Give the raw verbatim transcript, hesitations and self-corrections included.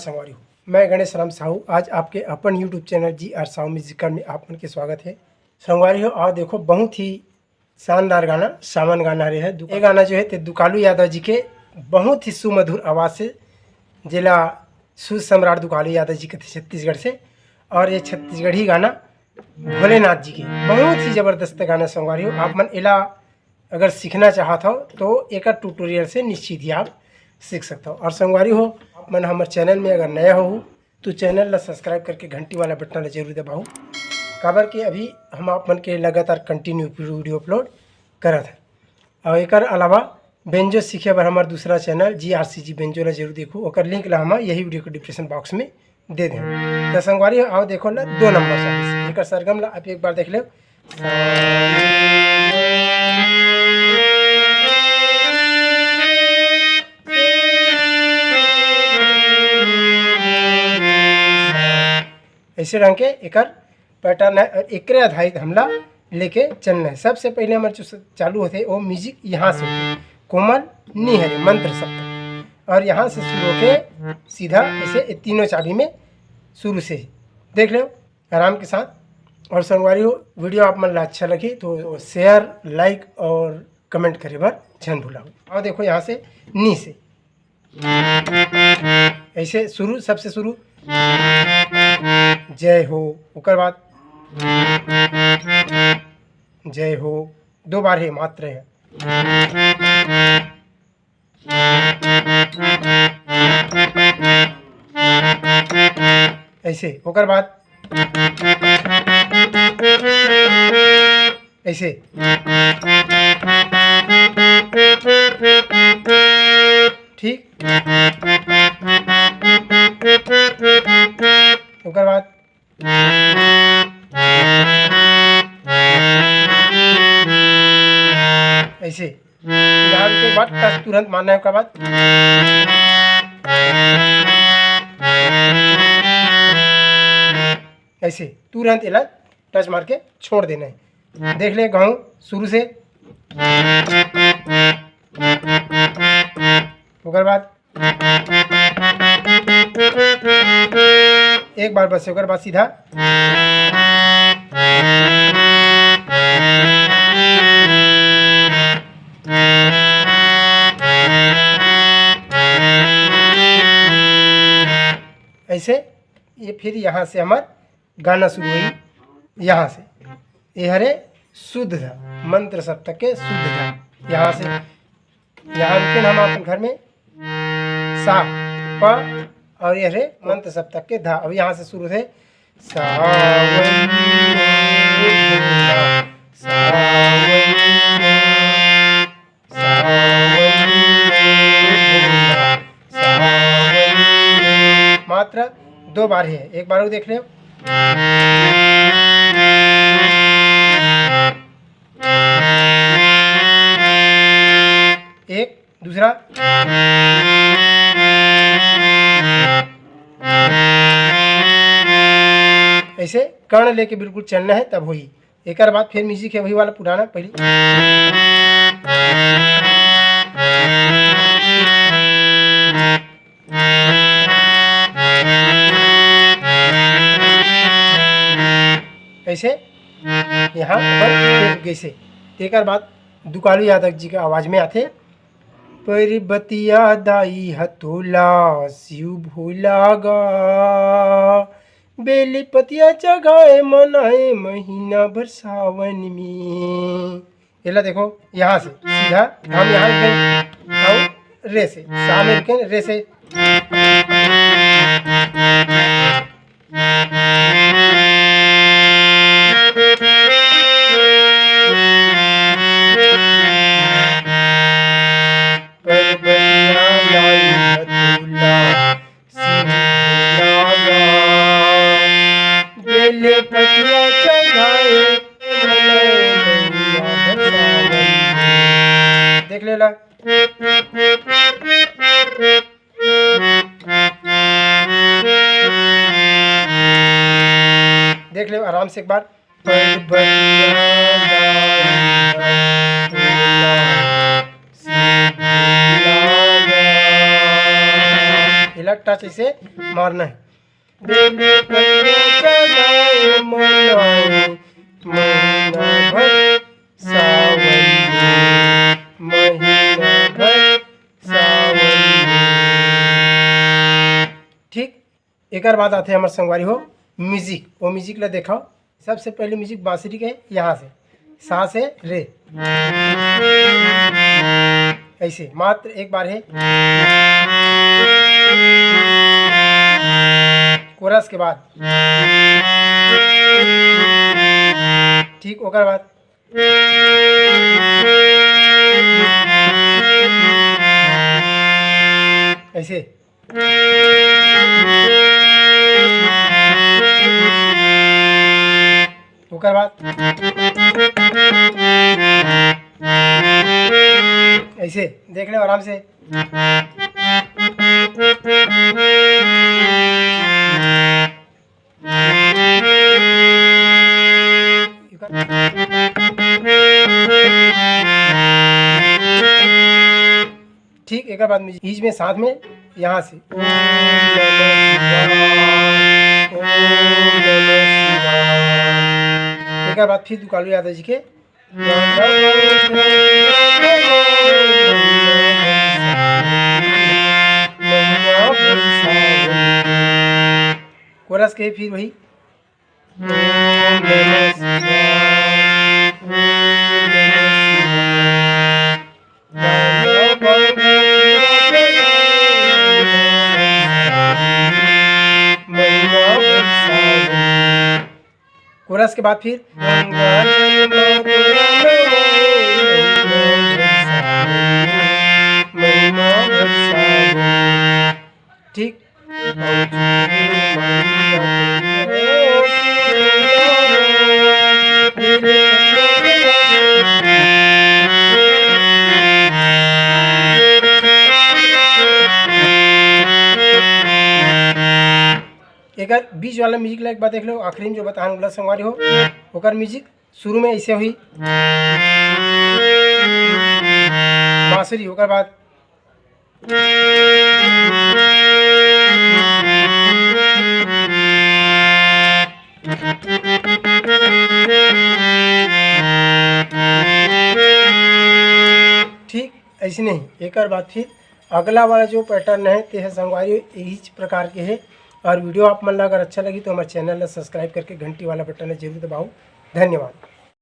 संगवारी हो, मैं गणेश राम साहू, आज आपके अपन YouTube चैनल जी आर साहू म्यूजिकल में आप मन के स्वागत है। संगवारी हो, आओ देखो, बहुत ही शानदार गाना, सावन गाना हरे है। दु-, ये गाना जो है ते दुकालू यादव जी के बहुत ही सुमधुर आवाज़ से, जेला सुर सम्राट दुकालू यादव जी के थे छत्तीसगढ़ से, और ये छत्तीसगढ़ी गाना भोलेनाथ जी के बहुत ही ज़बरदस्त गाना। संगवारी हो, आप मन एला अगर सीखना चाहत हो तो एकर ट्यूटोरियल से निश्चित ही आप सीख सकते हो। और संगवारी हो, आप मन हमर चैनल में अगर नया हो तो चैनल ला सब्सक्राइब करके घंटी वाला बटन ला जरूर दबाओ, काबर कि अभी हम आप मन के लगातार कंटिन्यू वीडियो अपलोड करत हैं। और एकर अलावा बेंजो सीखे बर हमार दूसरा चैनल जी आर सी जी बेंजो ला जरूर देखो, ओकर लिंक ला हम यही वीडियो के डिस्क्रिप्शन बॉक्स में दे दें। तो संगवारी हो, आओ देखो ला दो नंबर चालीस, एकर सरगम ला आप एक बार देख लो। ऐसे ढंग के एकर पैटर्न है और एकरे आधारित हमला लेके चलना है। सबसे पहले हमर जो स-, चालू होथे वो म्यूजिक यहाँ से होथे, कोमल नी हरे मंत्र सप्तक, और यहाँ से शुरू होके सीधा ऐसे ये तीनों चाबी में शुरू से देख लो आराम के साथ। और संगवारी हो, वीडियो आप मन ला अच्छा लगी तो शेयर, लाइक और कमेंट करे बर झन भुलाओ। और देखो यहाँ से नी से ऐसे शुरू, सबसे शुरू जय हो, ओकर बाद जय हो, दो बार है मात्र है। ऐसे ओकर बाद ऐसे, ठीक। ओकर बाद ऐसे यहाँ के बाद टच तुरंत मारना है। ओकर बाद ऐसे तुरंत एला टच मार के छोड़ देना है। देख ले गाँव शुरू से, ओकर बाद एक बार बस, ओकर बाद सीधा ऐसे। ये फिर यहाँ से हमार गाना शुरू हुई, यहाँ से ये हरे शुद्ध धा, मंत्र सप्तक के शुद्ध धा। यहाँ से यहाँ रुके हम अपन घर में सा, प, और ये हरे मंत्र सप्तक के धा। अब यहाँ से शुरू थे सावन, सावन, सावन, सावन। मात्र दो बार है, एक बार वो देख ले। एक दूसरा ऐसे कर्ण लेके बिल्कुल चलना है, तब होई। एकर बाद फिर म्यूजिक है वही वाला पुराना पहली। ऐसे यहाँ पर फिर जैसे, तेकर बाद दुकालू यादव जी के आवाज में आथे। पर्वतिया दाई ह तोला शिव भोला गा, बेली पतिया चघाए मनाए महीना भर सावन में। एला देखो, यहाँ से सीधा हम यहाँ रुके, और रे से, सा में रुके, रे से। देख लेला, देख ले आराम से एक बार। एला टच ऐसे मारना है। बेली पत्ता चढ़ाए मनाए महीना भर सावन में, महीना भर सावन में। ठीक, एकर बाद आथे हमर संगवारी हो म्यूजिक। वो म्यूजिक ला देखो, सबसे पहले म्यूजिक बांसुरी के, यहाँ से सा से रे, ऐसे मात्र एक बार है। कोरस के बाद ठीक ओकर बाद ऐसे। ओकर बाद ऐसे देख ले आराम से। ठीक, एक बाद में बीच में साथ में यहाँ से ओम नमः शिवाय, ओम नमः शिवाय। एक बाद फिर दुकालू यादव जी के कोरस के फिर वही। कोरस के बाद फिर ठीक। एकर बीच वाला म्यूजिक ला एक बार देख लो, आखिरी में जो बताहन वाला संगवारी हो, ओकर म्यूजिक शुरू में ऐसे हुई बांसुरी, ओकर बाद ठीक ऐसे नहीं। एकर बाद फिर अगला वाला जो पैटर्न है, ते है संगवारी यही प्रकार के है। और वीडियो आप मन ला अगर अच्छा लगी तो हमारे चैनल ला सब्सक्राइब करके घंटी वाला बटन ला जरूर दबाओ। धन्यवाद।